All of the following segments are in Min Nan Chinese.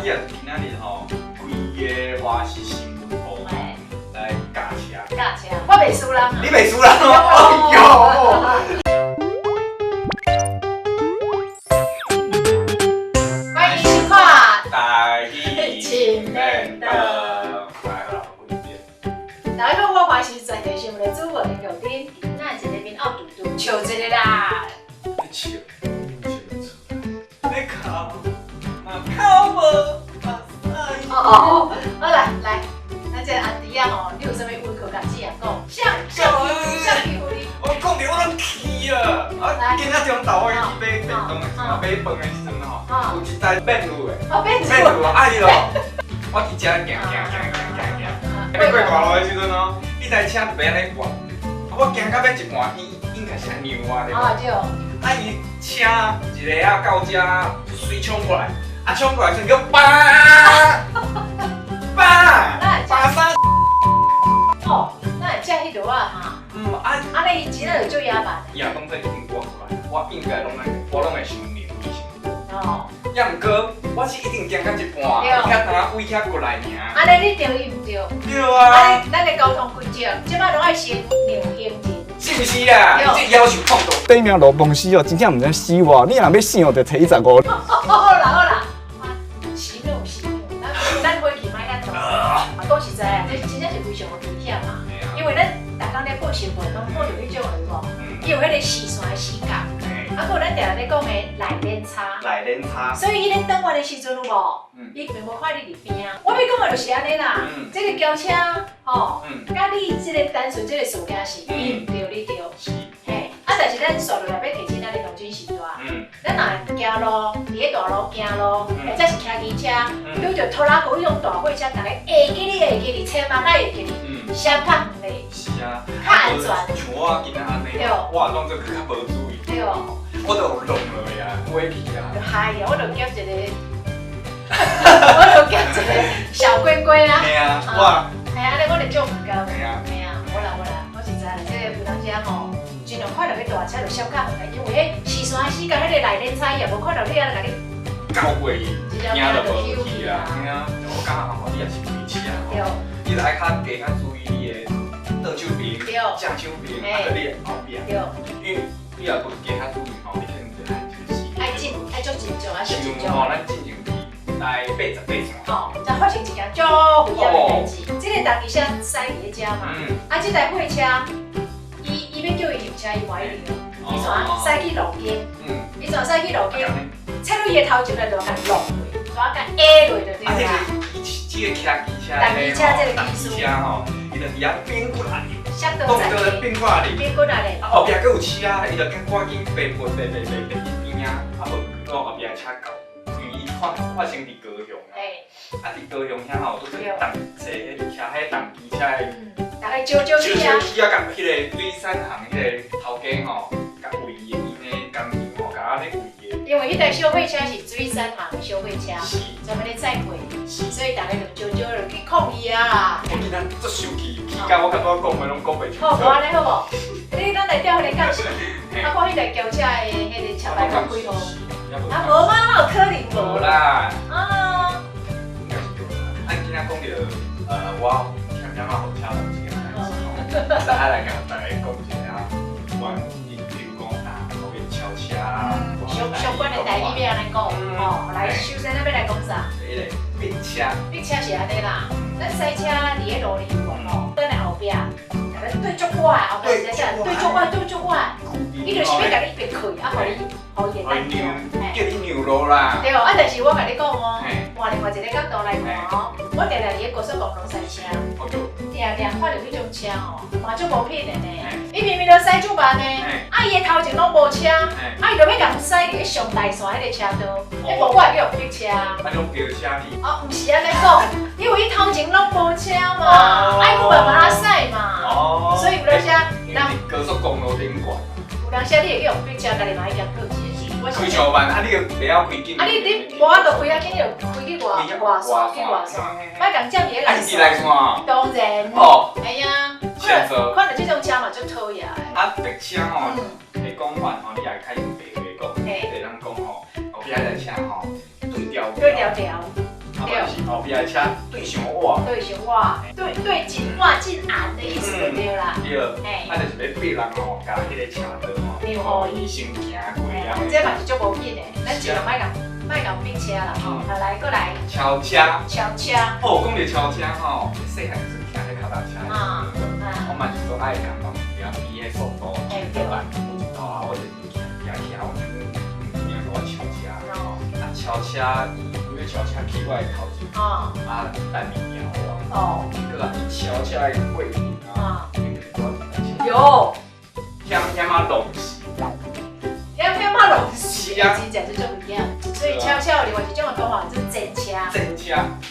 你若今仔日吼，規个華視新聞部來駕車，駕車，我袂輸人啊。你袂輸人哦，哎喲！歡迎收看台語前面的。來好啦，我滾一遍。大家好，我華視在地新聞的主播林玉珍，咱一个面漚嘟嘟，笑一个啦。你笑，笑出來，你哭嘛哭無目屎。哦哦，好來來，咱這個阿弟仔吼，你有啥物委屈共姊仔講？誰誰欺誰欺負你？我講著我攏氣啊！啊，今仔中晝我去買便當的時陣，買飯的時陣吼，有一台變路的，哦，變變路啊！啊伊咯，我佇遮行行行行行行，欲過大路的時陣哦，彼台車就欲按呢過，我行到欲一半，伊應該是讓我對無？哦對。啊伊車一个啊到遮就水衝過來，啊衝過來時陣叫叭叭叭三。哦，那會遮彼落啊哈？嗯啊。按呢伊真正就足野蠻。伊若講這一定掛出來，我應該攏愛，我攏會先讓伊先。哦。抑毋過，我是一定行到一半，伊才通位遐過來爾。按呢你著伊毋著？對啊。按呢咱的交通規則，這擺攏愛先讓行人。是毋是啊？你這夭壽碰到。對面羅公司哦，真正毋知死活，你若欲死哦，就揣伊15。好啦好啦，息怒息怒，咱咱火氣莫遐大。啊，講實在啊，這真正是非常危險嘛。因為咱逐工咧報新聞，攏報著彼種的有無？伊有彼個視線的死角，啊，閣有咱定定咧講的內輪差。內輪差。所以伊咧轉彎的時陣有無？伊並無看你佇邊啊。我欲講的就是按呢啦。這個轎車吼，佮你這個單純這個事件是伊毋著你著。是。嘿，啊，但是咱紲落來欲提醒咱的當真時代，咱若行路，佇咧大路行路，或者是騎機車，拄著拖拉庫彼種大貨車，逐个會記你會記你，千萬愛會記你，先拍遠咧。是啊。較安全。像我今仔按呢，我也當作較無注意。我就弄落去啊，過去啊。就害啊！我就夾一個，我就夾一個小龜龜啊。嘿啊，我。嘿啊，按呢我就足毋甘。嘿啊。嘿啊，無啦無啦，我實在啦，這個有當時啊吼，盡量看著彼大車就小較遠，因為彼視線死角彼個內輪差伊也無看著你啊，共你。到過去，驚就無去啊。嘿啊，我感覺吼，你若是開車吼，你著愛較加較注意你的倒手邊、正手邊，啊，閣你的後壁。因為你若無加較注意吼，你可能就愛一個死。愛進，愛足慎重，愛足慎重。像吼，咱進前去來88線。吼，才發生一件足危險的代誌。這個重機車駛佇咧遮嘛，啊，這台貨車，伊伊欲叫伊讓車，伊無愛讓，伊怎駛去路肩，伊怎駛去路肩，切入伊的頭前來就共落落，怎共壓落就對啦。這個騎機車重機車這個技術車吼，伊就佇遐變過來，相當當做變過來，變過來咧。啊，後壁閣有車啊，伊就趕緊爬爬爬爬爬爬去邊啊，啊無後壁車到，因為伊發發生佇高雄啊，啊佇高雄遐吼，拄則重坐彼騎彼重機車的，逐家招招去啊，招去啊，共彼個水產行彼個頭家吼，共圍的𪜶的工廠吼，共按呢圍的。因為彼台小貨車是水產行的小貨車，專門咧載貨，所以逐家就招招就去抗議啊啦。我今仔足生氣，氣到我甲拄仔講話攏講袂清楚。好，無按呢好無？你咱來調彼個監視，啊，看彼台轎車的彼個車牌號幾號？啊，無嗎？哪有可能無？無啦。啊。應該是無啦。啊，今仔講著，我添添仔予車弄這件代誌吼，實愛來共大家講一下，關於比如講啊，後面超車啊，相關的台語欲按呢講？哦，來，首先咱欲來講啥？彼個逼車。逼車是按呢啦，咱駛車佇咧路裡有無吼？咱的後壁，共咱對足快，後壁是啥？對足快，對足快，伊就是欲共你逼開，啊，予你，予伊會當叫你讓路啦。對啊，但是我共你講哦，換另外一個角度來看哦，我定定佇咧高速公路駛車，定定看著彼種車吼，嘛足無品的呢。伊明明就駛足慢的，啊伊的頭前攏無車，啊伊就欲共駛佇咧上內線彼個車道，彼無怪叫逼車。啊，攏飆車去。哦，毋是按呢講，因為伊頭前攏無車嘛，愛閣慢慢仔駛嘛。哦。所以有當時，人高速公路頂懸。有當時你會去予逼車，家己嘛愛檢討一下。開上慢，啊你又袂曉開緊。啊你你無法度開較緊，就開去外外線，去外線，莫共佔佇咧內線。內線。當然。哦。嘿啊。選擇。看著這種車嘛足討厭的。啊，逼車吼，的講法吼，你也較用白話講，會當講吼，後壁彼台車吼，對調對調調。啊，就是後壁的車對上我。對上我，對對進我進紅的意思就對啦。對，啊就是欲逼人吼，共彼个車道吼，讓伊先行過啊。這嘛是足無品的，咱盡量莫共逼車啦吼。啊來，閣來。超車。超車。哦，講著超車吼，細漢時騎彼跤踏車的時陣，我嘛是說愛共人比比彼速度，對吧？有一道啊，我就騎騎騎，我就驚予我超車。啊，超車，伊因為超車去我的頭前，啊，等物件予我。結果伊超車的過程啊，喲，險險仔弄死。險險仔弄死，真正是足危險。所以超車有另外一種的講法，就是戰車。戰車。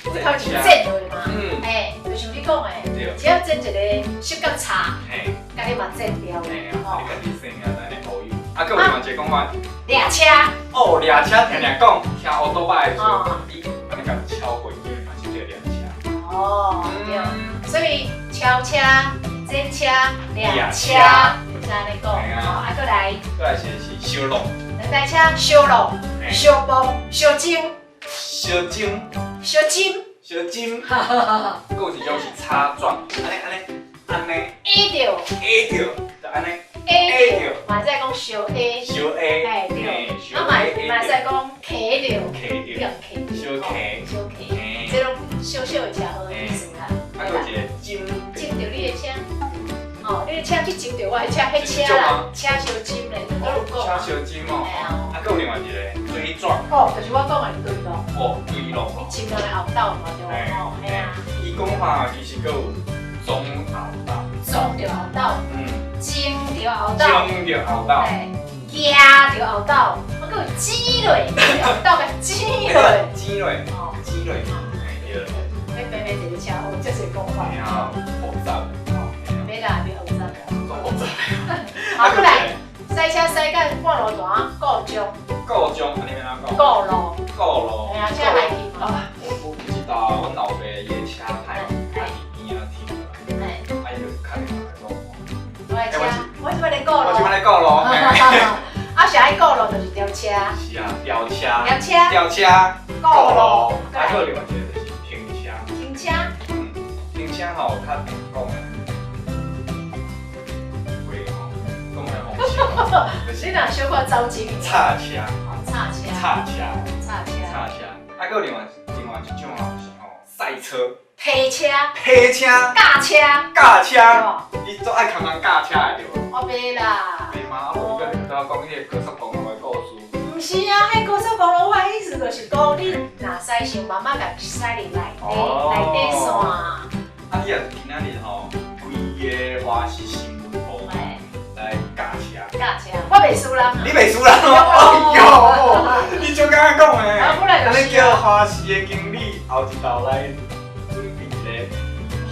頭前戰落嘛。嘿，就像你講的，只要戰一个小角差，共你嘛戰掉。嘿啊，你家己生命在咧保佑。啊，閣有另外一个講法，掠車。哦，掠車定定講，騎烏多擺的時陣，你按呢共超過去，嘛是叫掠車。哦，對，所以超車、戰車、掠車，就是按呢講。哦，啊，閣來。閣來是是相弄。兩台車相弄、相碰、相爭。相爭。相爭。相爭。閣有一種是擦撞，按呢按呢按呢。挨著。挨著，就按呢。挨著，嘛會使講相挨。相挨。嘿，對。啊嘛嘛會使講騎著。騎著。相騎。相騎。這攏小小的車禍的意思啦。啊，閣有一個斟。斟著你的車。哦，你的車去斟著我的車，彼車啦，車相斟咧，都有講。車相斟哦。啊，閣有另外一個追撞。哦，就是我講的追路。哦，追路。你斟人的後斗嘛，對無？哦，嘿啊。伊講法其實閣有撞後斗。撞著後斗。斟著後斗。斟著後斗。嘿，行著後斗，啊，閣有擠落，後斗共擠落。擠落。哦，擠落。嘿，對。欲平平一个車禍，這是講法。嘿啊，複雜。袂啦，袂複雜。足複雜。啊，閣來，駛車駛到半路段故障。故障，按呢欲按怎講？故路。故路。嘿啊，車歹去嘛。啊，我有一道，阮老爸伊的車歹，啊佇邊仔停落來，啊伊就敲電話來講。我的車，我這擺咧顧路。我這擺咧顧路。啊，啥愛顧路就是調車。是啊，調車。調車。調車。顧路。啊，閣有另外一个就是停車。停車。停車吼，較常講的。話吼，講的方式。你若小可走精。插車。插車。插車。插車。插車。啊，閣有另外一種吼是吼賽車。提車。提車。駕車。駕車。你足愛共人駕車的對無？我袂啦。袂嗎？啊無你閣拄仔講彼个高速公路的故事。毋是啊，彼高速公路我的意思就是講，你若駛傷慢慢共駛入內底內底線。啊，你若是今仔日吼，規个華視新聞部來駕車。駕車，我袂輸人啊。你袂輸人哦？哎喲，你足敢講的。啊，本來就是。按呢叫華視的經理後一道來準備一个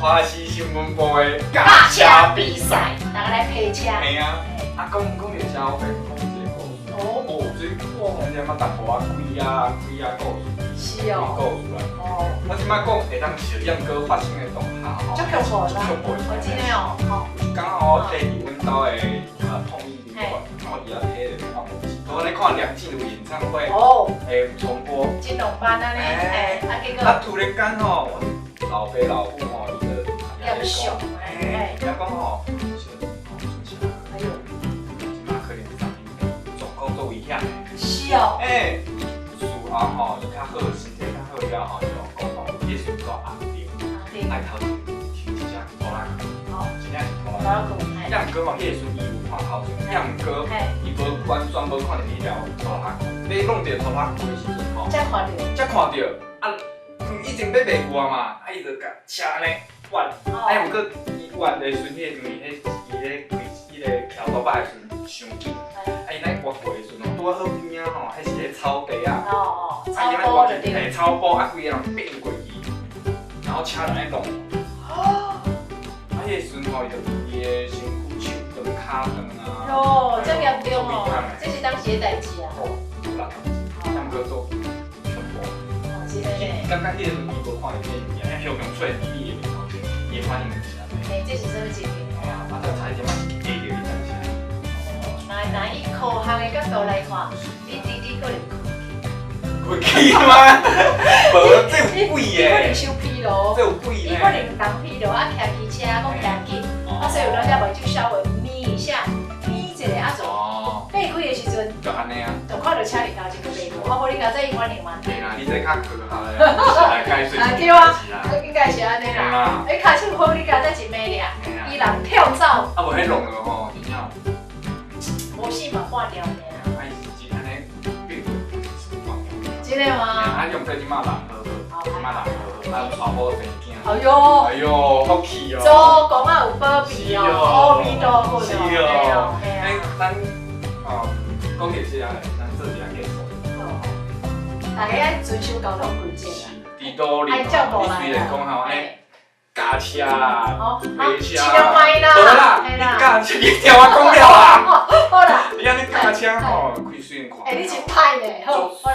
華視新聞部的駕車比賽，大家來批車。嘿啊，啊講講著車，我共你講一个故事。哦。哦，這我這嘛淡薄仔鬼仔鬼仔故事。是哦。故事啦。哦。我這擺講會當笑，毋過發生的當下吼。足恐怖啦。足恐怖的。哦，真的哦。吼。有一工吼，我提佇阮兜的啊統一旅館，然後佇遐提著看電視，我咧看梁靜茹演唱會。哦。的重播。金龍班按呢，嘿，啊結果。啊突然間吼，阮老爸老母吼，伊就嚴肅，嘿，伊講吼，小吼出車。哎喲。這擺可能啥物狀況足危險的。是哦。欸，事後吼，伊較好，身體較好了吼，伊就講吼，彼時陣煞紅燈，愛頭前停一隻拖拉機，真正是拖拉機。抑毋過吼，彼个時陣伊有看頭前，抑毋過伊無完全無看著彼條拖拉機。欲弄著拖拉機的時陣吼，才看著，才看著，啊，已經欲袂過嘛，啊，伊就共車按呢彎，啊，毋過伊彎的時陣，彼個因為彼伊咧開彼个騎拖把的時陣傷緊，啊，伊咧彎過的時陣吼，拄仔好邊仔吼，彼是咧草地啊，哦，草坡就對，嘿，草坡啊，規个人變過去，然後車就按呢弄，啊，彼个時陣吼，伊就伊的身軀手斷跤斷啊，喲，這嚴重哦，這是當時的代誌啊，哦，有啦，毋過做恐怖。真的呢。感覺彼个時陣伊無看著彼个物件，向強出來佇你的面頭前，伊的反應就是按呢。欸，這是啥物情形？嘿啊，啊，就差一點仔是壓著彼台車。若若以科學的角度來看，你弟弟可能困去。困有气嗎？無，這有鬼伊可能的，傷疲勞這有鬼伊可呢。能重疲勞啊，騎機車閣騎緊，啊，所以有當時目睭稍微眯一下，眯一下啊就擘開的時陣，就按呢啊。就看著車裡頭一个白布，啊，好你佳哉伊反應嘛。對啦，你這較科學的，是來解釋。啊對啊，應該是按呢啦。欸，跤手好你佳哉一暝爾，伊人跳走。啊，無彼弄了吼，真正。無死嘛半條命。啊，伊是真按呢變半條。真的嗎？啊，用這這馬人好好，這馬人好好，啊，娶某生囝。哎喲。哎喲，福氣哦。祖公啊有保庇哦，阿彌陀佛哦。是哦。欸，咱哦，講起這個，咱做一下結束。大家愛遵守交通規則啦。佇路裡，你雖然講吼，欸，駕車啦，開車，盡量莫啦，無啦，你駕車，你聽我講了啊。好啦。你按呢駕車吼，開雖然看。欸，你真歹呢，足帥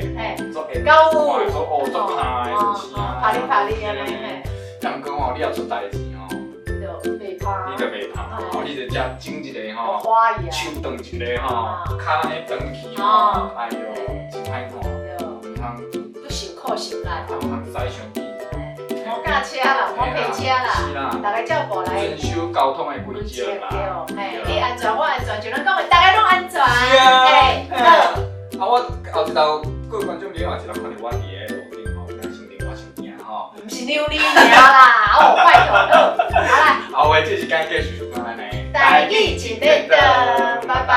的，足會，足烏足拍的，就是啊。拍你拍你按呢嘿。但毋過吼，你若出代誌吼，就袂拍。你就袂拍，吼，你就遮整一个吼，手斷一个吼，跤按呢斷去吼，哎喲，真歹看。毋通。閣受苦受力。毋通駛傷急。莫駕車啦，莫騎車啦，大家照步來。遵守交通的規則啦。對，嘿，你安全，我安全，就咱講的，大家攏安全。是啊。嘿，啊，我後一道各位觀眾朋友也是來看著我佇个路頂吼，先啉我先行吼。毋是扭你爾啦，哦，拜託，好啦。好，我這時間繼續收看咱的。台語一咧轉，拜拜。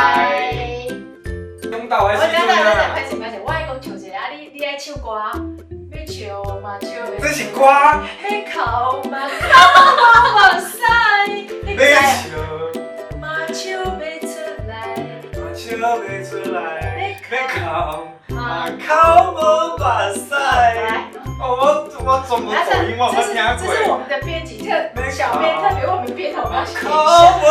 中晝的時陣啊。歹勢歹勢，我愛講唱一个，啊你你愛唱歌，欲笑嘛笑袂。這是歌。欲哭嘛哭無目屎。欲笑嘛笑袂出來。嘛笑袂出來。欲哭嘛哭無目屎。哦，我全部抖音我捌聽過。這是我們的編輯特小編特別為我們編的，我們要寫一下。哭無